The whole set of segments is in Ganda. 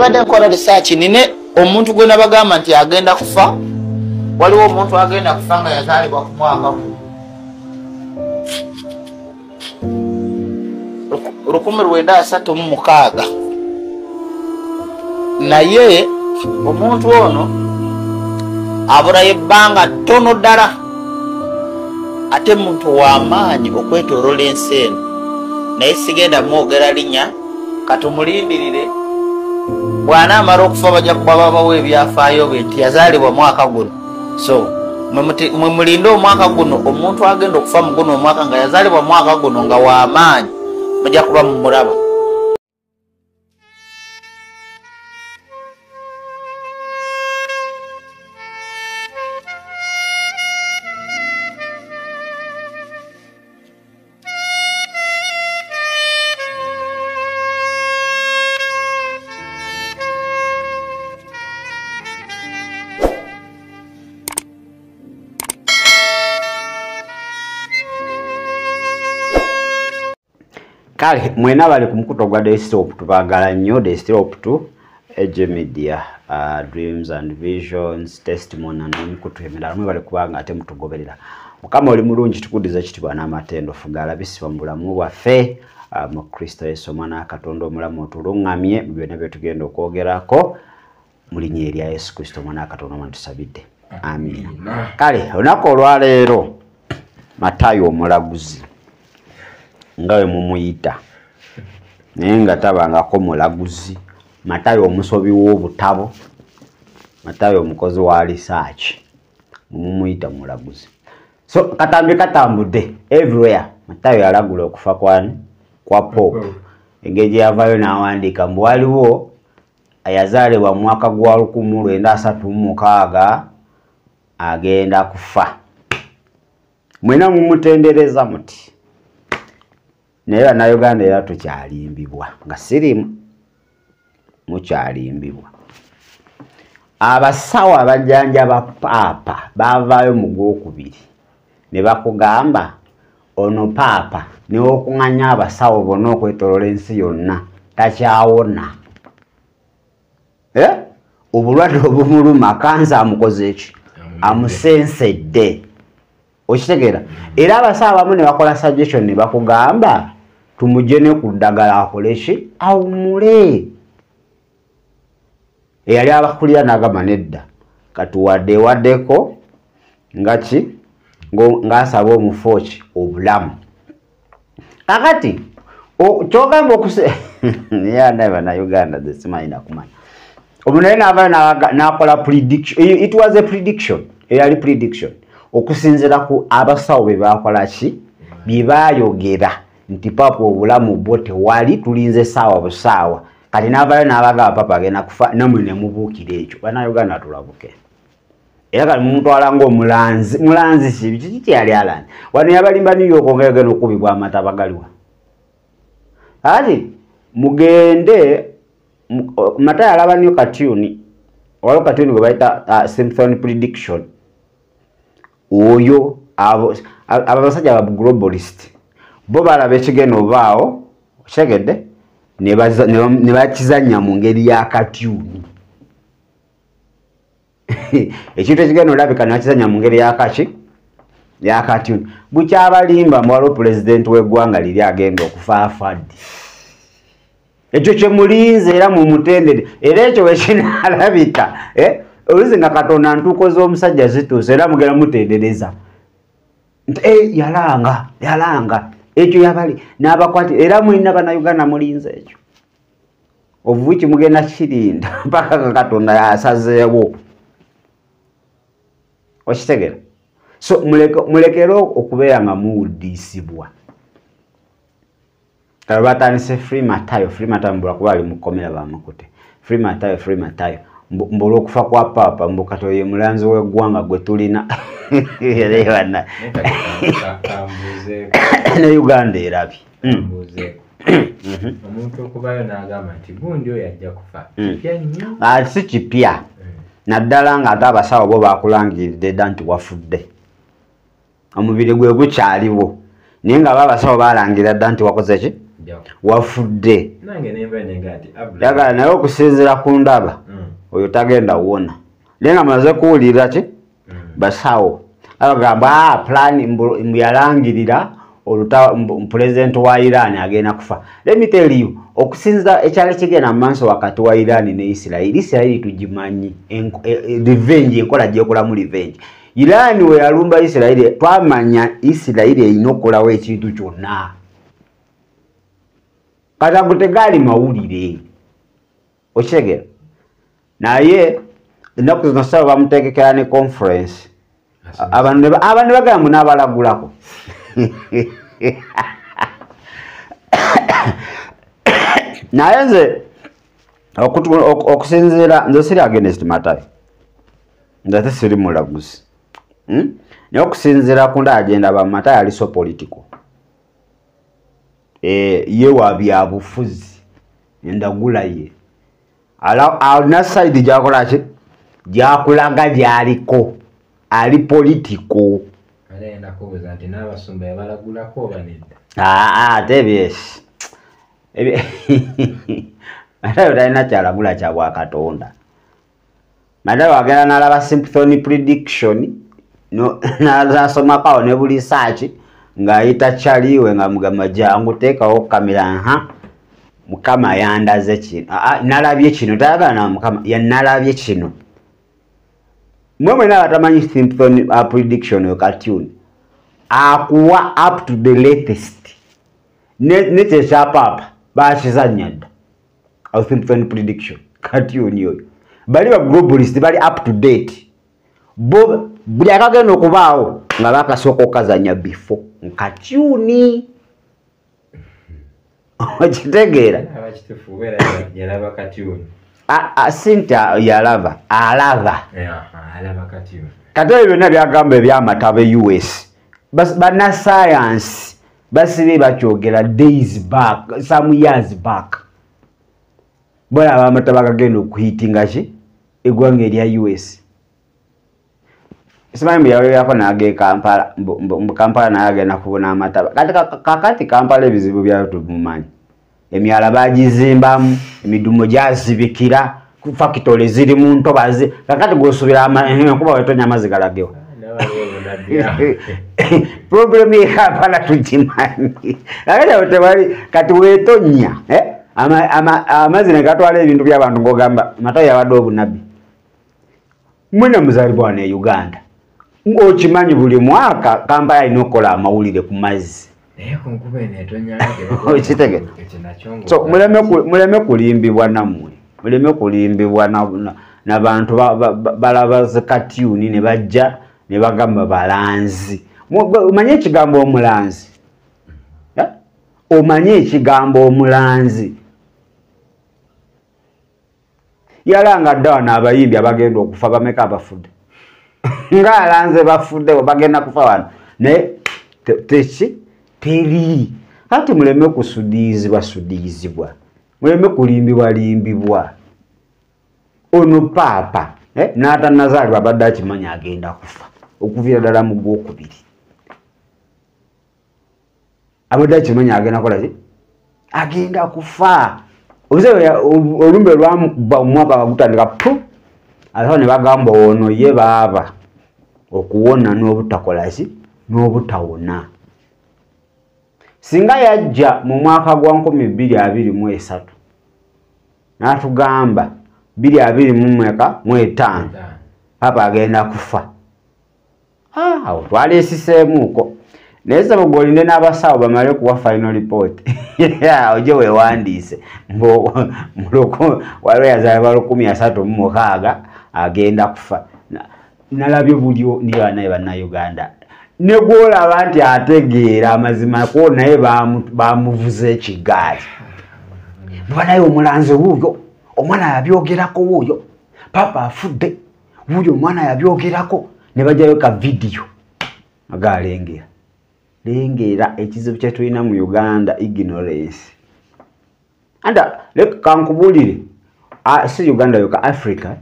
Nabadde nkola research nine omuntu gwe nabagamba nti agenda kufa. Waliwo omuntu agenda kufa nga yazaalibwa ku mwaka 1936. Naye omuntu ono abulayo ebbanga ttono ddala, ate muntu w'amaanyi okwetooloola ensi eno, naye sigenda mwogera linnya, katumulindirire bw'anaamala okufa bajja kuba babawo ebyafaayo bwe nti yazaalibwa mwaka guno. So mwe mulinde omwaka guno, omuntu agenda okufa mu guno omwaka nga yazaalibwa mwaka guno nga w'amaanyi, mujja kuba mumulaba. Kale mwena bali ku mukuto gwa desktop tubagala nnyo desktop tu AJ Media, Dreams and Visions, Testimony n'emikutu emirala mwe bali kubanga ate mutugoberera. Mukama oli mulungi, tukudiza ekitiibwa n'amatendo fugala bisiba mu bulamu bwaffe mu Kristo Yesu omwana Katonda omulamu, otuluŋŋamye mu byonna bye tugenda okwogerako mu linnya erya Yesu Kristo omwana Katonda omwana tusabidde, amiina. Kale olunaku olwaleero Matayo omulaguzi nga we mumuyita, naye nga tabangako mulaguzi, Matayo omusobi w'obutabo, Matayo omukozi wa research, mumuyita mulaguzi. So katambi katambudde everywhere. Matayo yalagula okufa kwani kwa Pope. Engeri gye yavaayo n'awandiika mbu waliwo ayazaalibwa mu mwaka gwa 1936 agenda kufa. Mwena mumutendereza muti, naye bannayuganda era tukyalimbibwa nga sirimu, mukyalimbibwa. Abasawo abajjanjaba paapa baavaayo mu gwokubiri ne bakugamba ono paapa newokuŋŋanya abasawo bonna okwetooloola ensi yonna takyawona. Obulwadde obumuluma kansa amukoze eki, amusensedde. Okitegeera? Era abasawo abamu ne bakola suggestion ne bakugamba tumugye ne ku ddagala akole ki, awummule. Eyali abakulira n'agamba nedda, katuwadde waddeko nga ki ng'asaba omufu ki obulamu. Kakati kyogamba okuse naye bannayuganda nze simanyi nakumanya. Omuntu naye n'avaayo n'akola prediction, it was a prediction, eyali prediction okusinziira ku abasawo be baakola ki, bye baayogera nti papa obulamu bwo tewali, tulinze ssaawa busaawa. Kati n'avaayo n'abagamba papa agenda kufa, nammwe ne mubuukira ekyo. Bannayuganda tulabuke. Era kati mumutwala ng'omulanzi, mulanzi ki, kiki kye yali alanze? Wano yabalimba New York ng'agenda okukubibwa amataba galiwa. Kati mugende, Matayo alaba nnyo cartoon, waliwo cartoon gwe bayita Simpson prediction. Oyo abo abasajja ba globalist bo balaba ekigenda obaawo, okitegedde, ne bakizannya mu ngeri ya cartoon. Ekintu ekigenda olabika ne bakizannya mu ngeri ya kaki, ya cartoon. Bukyabalimba waliwo pulezidenti w'eggwanga liri agenda okufa afadde. Ekyo kye mulinze era mumutendere, era ekyo bwe kinaalabika, oluusi nga Katonda ntuuko z'omusajja zituuse era mugenda mutendereza nti yalanga, yalanga ekyo yabali n'abakwati. Era mulina bannayuganda mulinze ekyo, obuwiki mugenda kirinda mpaka nga Katonda yasazeewo. Okitegeera? So mulekere okubeera nga muwuddisibwa. Kale batandise Free Matayo, Free Matayo mbula kuba ali mu kkomera bamukute. Free Matayo, Free Matayo mbu olw'okufa kwa paapa, mbu kati oyo mulanzi w'eggwanga gwe tulina. Ne Uganda erabye. Omuntu okubayo n'agamba nti gundi oyo ajja kufa kipya nnyo. Si kipya, naddala ng'ate abasawo bo bakulangiridde dda nti wafudde, omubiri gwe gukyaliwo, naye nga bo abasawo balangira dda nti wakoze ki, Wafudde. Yagala naye okusinziira ku ndaba oyo tagenda wona. Naye nga maze kuwulira ki basawo abagamba plan mbu yalangirira pulezidenti wa Iran agenda kufa. Let me tell you, okusinziira ekyali kigenda mu maaso wakati wa Iran ne Israel, Israel tugimanyi revenge, enkola gyekolamu revenge. Iran we yalumba Israel, twamanya Israel erina okukolawo ekintu kyonna. Kati ago tegaali mawulire, okitegeera. Naye ennaku zino ssaba bamutegekera ne conference, abantu ne bagamba mbu n'abalagulako. Naye nze okusinziira, nze siri against Matayo, nze ate siri mulaguzi, naye okusinziira ku ndaba gye ndaba, Matayo ali so political, ye wa byabufuzi, endagula ye alina side gy'akola ki, gy'akulaga gy'aliko, ali political. Ate byesi Matayo talina kyalagula kya bwakatonda. Matayo agenda n'alaba Simpson prediction, n'asomako awo ne buli search ng'ayita Chaliwe nga mugamba jangu teekawo kamera, nha Mukama yandaze kino, nalabye kino, tayagala na Mukama yanalabye kino. Mwe mwena abatamanyi Simpson prediction oyo cartoon akuwa up to the latest, nekyo ekya paapa bakizannya dda. Awo Simpson prediction cartoon oyo bali ba globalist, bali up to date. Bo buli akagenda okubaawo nga bakasooka okukazannya before nkatyuni, okitegeera. Sinta yalaba alaba kati ebyo byonna byagamba ebyamataba e US, bannasayansi basibye bakyogera days back, some years back, bolaba amataba gagenda okuhitinga ki eggwanga erya US. Simanyi mbu yaweerako n'ag'e Kampala, mbu Kampala naye agenda kubuna amataba. Kati kakati Kampala ebizibu byayo tubimanyi. Emyala bagizimbamu, emidumo gyazibikira, fakitole ziri mu ntobazi. Kakati gw'osuubira enkuba wetonya amazzi galagewa. Problem ye Kampala tugimanyi. Kakati awo tewali, kati weetonya, amazzi ne gatwala ebintu by'abantu ng'ogamba Matayo yabadde obunabbi. Mwena muzaalibwa wano e Uganda, okimanyi buli mwaka Kampala alina okukola amawulire ku mazzi. Okitegeera. So muleme kulimbibwa nammwe, muleme kulimbibwa n'abantu balaba zikatyuni ne bajja ne bagamba balanzi. Omanye ekigambo omulanzi? Omanye ekigambo omulanzi? Yalanga dda wano abayimbi abagenda okufa bameka abafudde, ng'alanze bafudde bagenda kufa wano, naye teki teri. Ate muleme kusudiizibwa sudiizibwa, muleme kulimbibwa limbibwa. Ono paapa n'atannazaalibwa abadde akimanyi agenda kufa okuviira ddala mu gwokubiri, abadde akimanyi agenda kukola ki, agenda kufa. Olumbe lwamukuba omwaka nga gutandika pu, ate ne bagamba ono ye baaba okuwona n'obutakola ki, n'obutawona. Singa yajja mu mwaka gwa 2023 n'atugamba 2025 papa agenda kufa, awo twalesiseemuuko. Naye sebo gw'olinde n'abasawo bamale kuwa final report, ojje weewandiise waliwo yazaalibwa 1936 agenda kufa. Nalabye buli niyo naye bannayuganda ne gw'olaba nti ategeera amazima ko naye bamuvuze ekigaali. Banaye omulanzi wuuyo, omwana yabyogerako wuuyo, papa afudde wuuyo omwana yabyogerako, ne bajjayo ka vidiyo agalengera. Lengera ekizibu kye tulina mu Uganda, ignorance. Anda leka kankubuulire, si Uganda yokka, Africa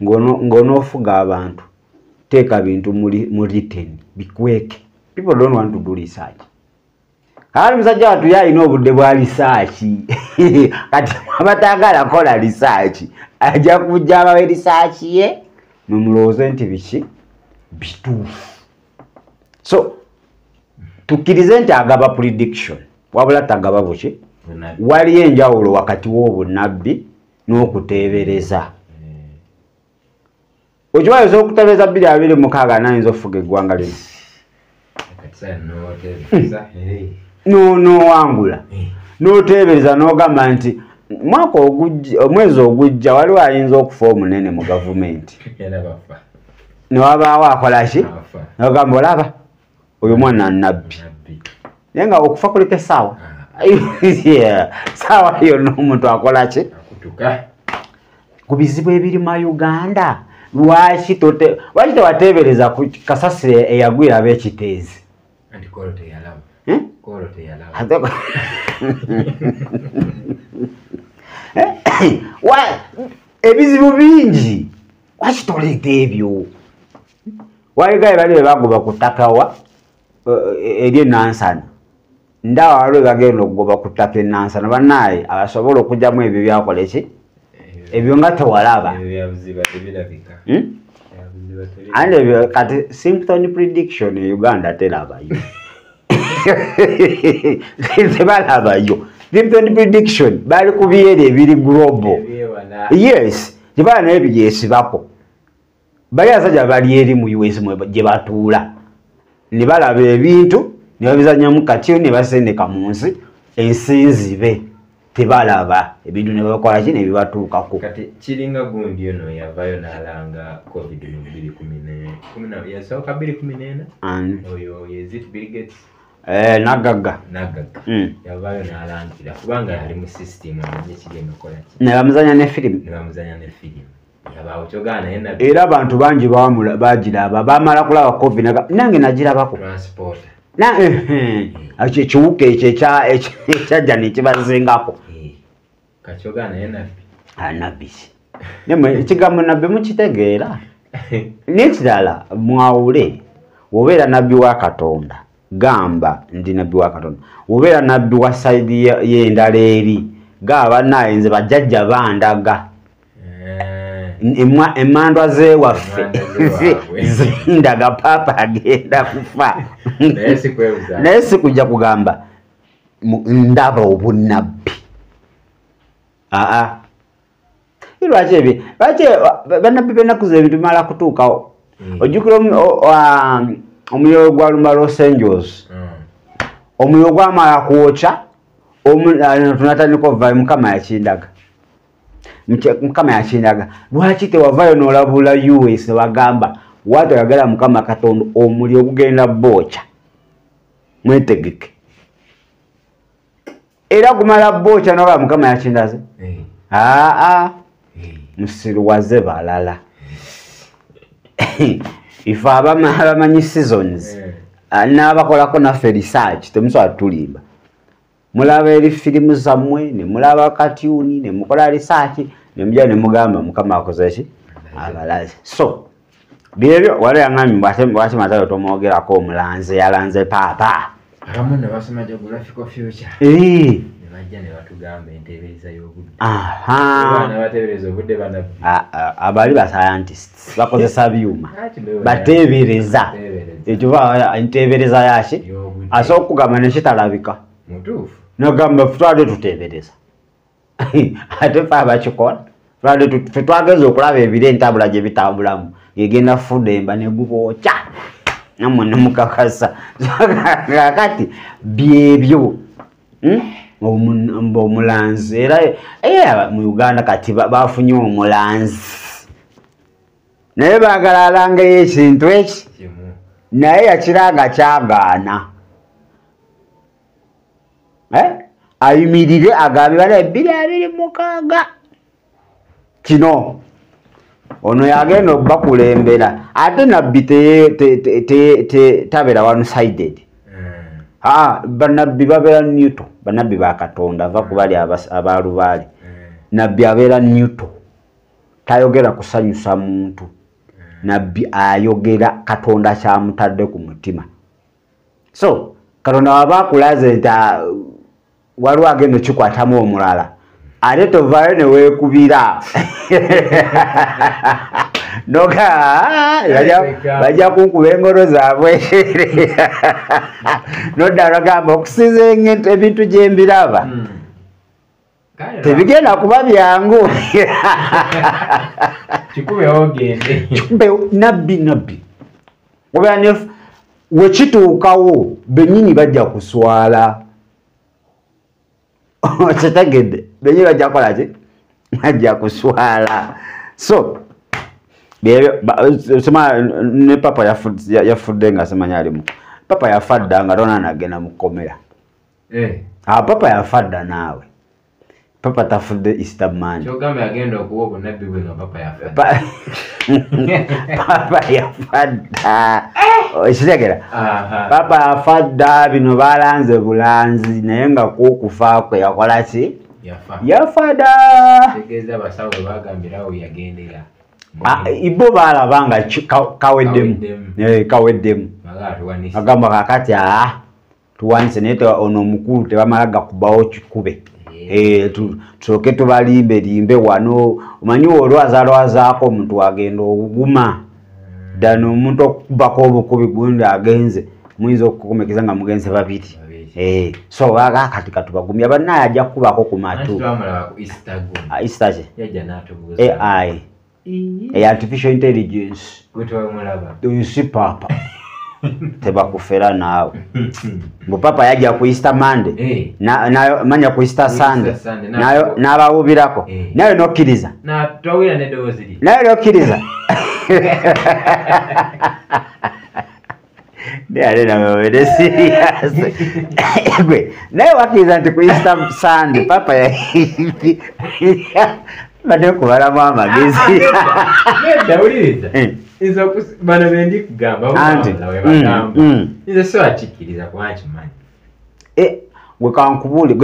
ng'onoofuga abantu teeka bintu mu written bikweke. People don't want to do research. Kali musajja watu yalina obudde bwa research. Kati abatagala kola research ajja kujja abawe research ye mumulowooze nti biki bituufu. So tukkirize nti agaba prediction wabula tagaba buki. Waliyo enjawulo wakati w'obunnabbi n'okuteebereza. Okimanyi okuteebereza 2026 nayinza okufuga eggwanga lino. N'owangula n'oteebereza n'ogamba nti mwaka ogujja omwezi ogujja waliwo ayinza okufa omunene mu gavumenti ne wabaawo akola ki n'ogamba olaba oyo mwana nabbi, naye nga okufa kuliko essaawa. Saawa yonna omuntu akola ki ku bizibu ebiri mu Uganda. Lwaki tewateebereza ku kasasiro eyagwira ab'ekiteezi? Ebizibu bingi lwaki toleeta ebyo? Waligaye bali bebagoba ku ttaka wa eri enansana, ndawa waliwo bagenda okugoba ku ttaka enansana bannaye abasobola okugyamu ebyo byakola ki ebyo nga tewalaba. Ande ebyo kati Simpson prediction e Uganda terabayo. Tebalabayo Simpson prediction bali ku byere ebiri global. Yes, tebala naye byesibako. Bali abasajja bali eri mu US gye batuula ne balaba ebintu ne babizannyamu kati ne basendeka mu nsi ensi nzibe tebalaba ebintu ne bakola ki ne bibatuukako. Kati kiringa gundi ono yavaayo n'alanga COVID mu 2014 yasooka 2014 oyo yezit Bill Gates nagagga yavaayo n'alangira kubanga yali mu system amanye kigenda okukola ki ne bamuzanya ne firimu era abantu bangi bagiraba bamala kulaba COVID nange nagirabako ekyo ekiwuka ekyo ekyajja nekibazingako. Nabbi ki ekigambo nabbi mukitegeera. N'ekirala mwawule, wobeera nabbi wa Katonda gamba ndi nabbi wa Katonda, wobeera nabbi wa sayidi y'endala eri gaba naye nze bajjajja bandaga emandwa zewaffe zindaga papa agenda kufa. Naye sikujja kugamba ndaba obunnabbi. Aa lwaki ebi lwaki bannabbi b'ennaku zino ebintu bimala kutuukawo. Ojjukira omuliro gwalumba Los Angeles, omuliro gwamala kwokya tunatandika okuvayo. Mukama yakindaga, Mukama yakindaga. Lwaki tewavayo n'olabula US wagamba watoyagala Mukama Katonda omuliro gugenda bookya mwetegeke, era gumala bookya n'olaba Mukama yakindaze. Aa musiruwaze balala. Ife abamanyi seasons n'abakolako naffe research temusobola tulimba. Mulaba eri firimu zammwe ne mulaba katyuni ne mukola research ne mujja ne mugamba Mukama akoze ki abalaze. So byebyo wali yangambye bwati Matayo tomwogerako omulanze yalanze paapa. Abamu ne basoma geographical future. Ne bajja ne batugamba enteebereza y'obudde. Abaana bateebereza obudde bannabbi. Abali ba scientists bakozesa byuma bateebereza ekyo enteebereza yaki asobola okugamba nekitalabika. Mutuufu. Nogamba twali tuteebereza ate fe abakikola ffe twageza okulaba ebiro entabula gye bitambulamu egenda fudemba ne gubookya nammwe ne mukakasa. Kakati byebyo omulanzi era mu Uganda kati bafunye omulanzi naye baagala alangeyo ekintu eki naye yakiranga kyagaana. Ayimirire agambe bala 2026 kino ono yagenda okubakulembera. Ate nabbi tabeera one sided. Bannabbi babeera neutral, bannabbi ba Katonda va ku bali abalubaale. Nabbi abeera neutral, tayogera kusanyusa muntu. Nabbi ayogera Katonda kyamutadde ku mutima. So Katonda waba akulaze nti waliwo agenda okikwatamu omulala, ate tovaayo ne weekubira noga bajja kunkuba engolo zaabwe nodda lwagamba okusinza ebintu gye mbiraba tebigenda kuba byangu. Kikubewo ogende. Kikubewo nabbi oba wekituukawo bennyini bajja kuswala. Okitegedde? Bennyini bajja kukola ki? Bajja kuswala. So ne papa yafudde nga simanyi alimu. Papa yafa dda nga tona nagenda mu kkomera. Papa yafa dda naawe. Papa tafudde Easter Monday. Kyogamba yagenda okuwa obunabbi bwe nga papa yafa. Papa yafa dda. Okitegera? Papa yafa dda, bino balanze bulanzi naye nga kukufa kwe yakola ki? Yafa. Yafa dda. Tegeeza abasawo bwe bagambirawo yagendera. Ibo balaba nga kaweddemu. Kaweddemu. Agamba kakati tuwanise naye ono omukulu tebamala gakubawo kikube. Tusooke tubalimbe limbe wano. Omanyi olwazalwazaako omuntu agenda oguma ddala omuntu okukubako obukubi gundi agenze muyinza okukomekeza nga mugenze babiri. So kati katubagumya bannaye ajja kukubako ku matu. Easter ki? AI. Artificial intelligence. Si papa tebakufera naawe. Mbu papa yajja ku Easter Monday, manya ku Easter Sunday, n'abawubirako naye nokkiriza. Naye nokkiriza. Naye nawe serious. Gwe naye wakkiriza nti ku Easter Sunday papa badde kubalamu amagezi. Nedda wuliriza. Nze bano be ndi kugamba bagamba. Nze sibakikkiriza kuba nkimanyi. Gwe kankubuule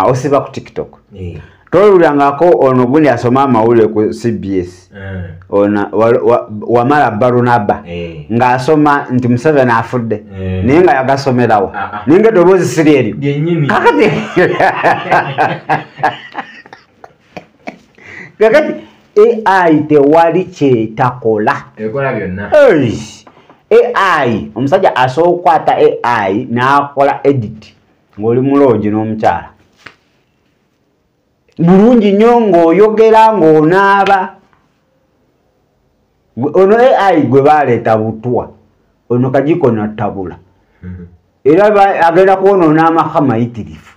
osiba ku TikTok. Towulirangako ono gundi asoma amawulire ku CBS. Ono Wamala Barunaba ng'asoma nti Museveni afudde naye nga yagasomerawo naye nga eddoboozi siri eryo. Kakati AI tewali kyetakola. Ekola byonna. AI omusajja asobola okukwata AI n'akola edit ng'oli muloogi n'omukyala. Bulungi nnyo ng'oyogera ng'onaaba. Ono AI gwe baleeta butwa. Ono kajiko nattabula. Era agenda kwonoona amaka mayitirivu.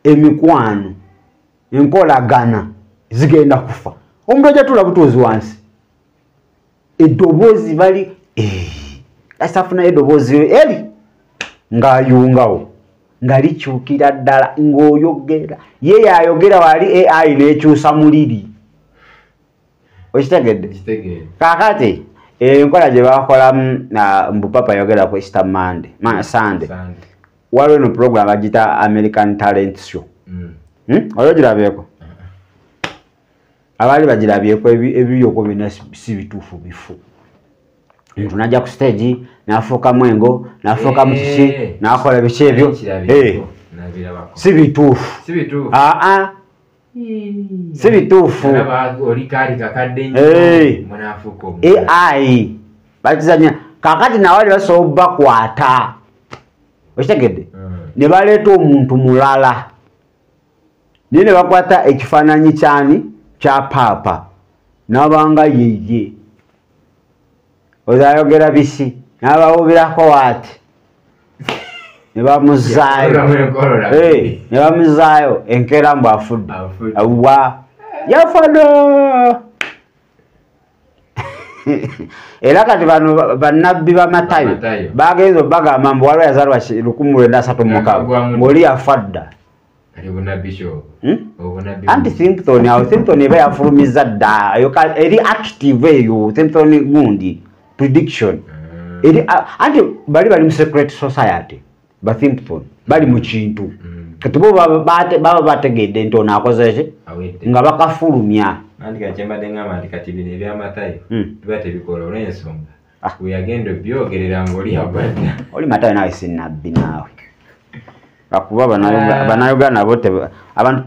Emikwano, enkolagana zigenda kufa. Omuntu ajja tuula butuuzi wansi. Eddoboozi bali asafuna eddoboozi eri ng'ayungawo nga likyukira ddala ng'oyogera. Ye yayogera wali AI n'ekyusa muliri. Okitegedde? Kaakati enkola gye bakolamu mbu papa yogera ku Easter Monday, Sunday. Waliwo eno program bagiyita American Talent Show. Waliwo ogirabyeko? Abaali bagirabyeko ebiyoko byonna si bituufu bifu. Omuntu n'ajja ku stage n'afuukamu engo, n'afuukamu kiki, n'akola biki ebyo. Si bituufu. Si bituufu. AI bakizanya. Kaakati nawali basobola bakwata. Okitegedde? Ne baleeta omuntu mulala. Naye ne bakwata ekifaananyi kyani? Kya paapa. N'abanga yeye. Oyo ayogera bisi n'abawubirako waati. Ne bamuzaayo. Ne bamuzaayo enkeera mbu afudde. Wa yafadde. Era kati bano bannabbi ba Matayo bagenze obagamba mbu waliwo yazaalwa 1936 ng'oli yafa dda. Anti Simpson awo Simpson eba yafulumiza dda eri active eyo Simpson gundi prediction. Eri anti bali mu secret society ba Simpson bali mu kintu. Kati bo baba bategedde nti ono akoze ki nga bakafulumya. Anti kyembadde ngamba nti kati bino ebyamatayo biba tebikola olw'ensonga. Weyagenda obyogerera ng'oli yagwadda. Oli Matayo naawe si nabbi naawe. Lwakuba Bannayuganda nabo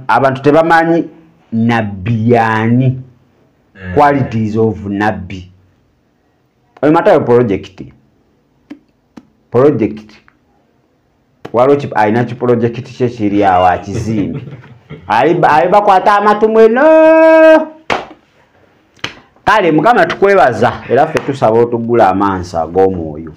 abantu tebamanyi nabbi yaani. Qualities of nabbi. Oyo Matayo project. Project. Waliwo alina kiprojekiti kye kiri awo akizimbe. Ali bakwata amatu mweno. Kale Mukama tukwebaza era ffe tusaba otuggula amaaso ag'omwoyo.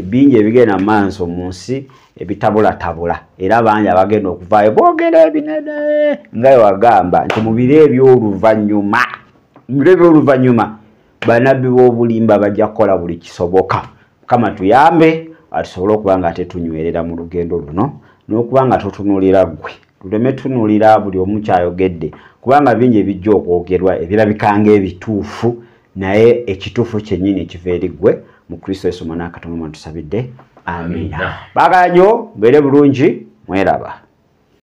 Bingi ebigenda mu maaso mu nsi ebitabulatabula era bangi abagenda okuvaayo boogera ebinene nga bwe wagamba nti mu biro eby'oluvannyuma bannabbi b'obulimba bajja kukola buli kisoboka. Mukama tuyambe atusobole okuba nga tetunywerera mu lugendo luno n'okuba nga totunuulira ggwe, tuleme tunuulira buli omu kyayogedde, kubanga bingi ebijja okwogerwa ebirabika ng'ebituufu naye ekituufu kyennyini ekiva eri ggwe. Mu Kristo Yesu Mwana wa Katonda tusabidde, amiina. Baagala nnyo, mubeere bulungi, mweraba.